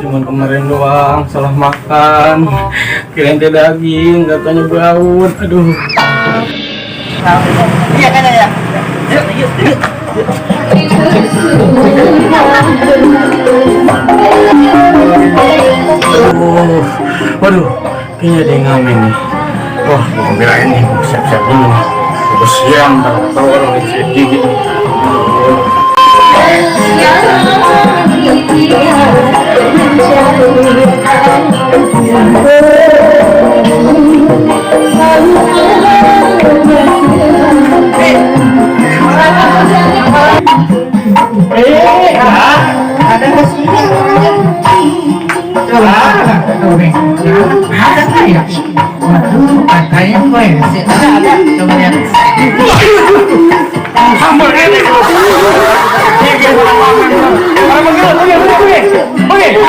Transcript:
Cuman kemarin doang salah makan, kirain teh daging, katanya baut. Aduh. Iya kan ya? Yuk, yuk, yuk. Waduh, kayaknya ada yang ngamen nih. Wah, gue kirain nih, siap-siap dulu nih. Gue siang, tahu orang yang sedih gitu. Ada nasi coba ada nggak ya? Waduh, kayaknya gue sih ada coba lihat. Sambal ini.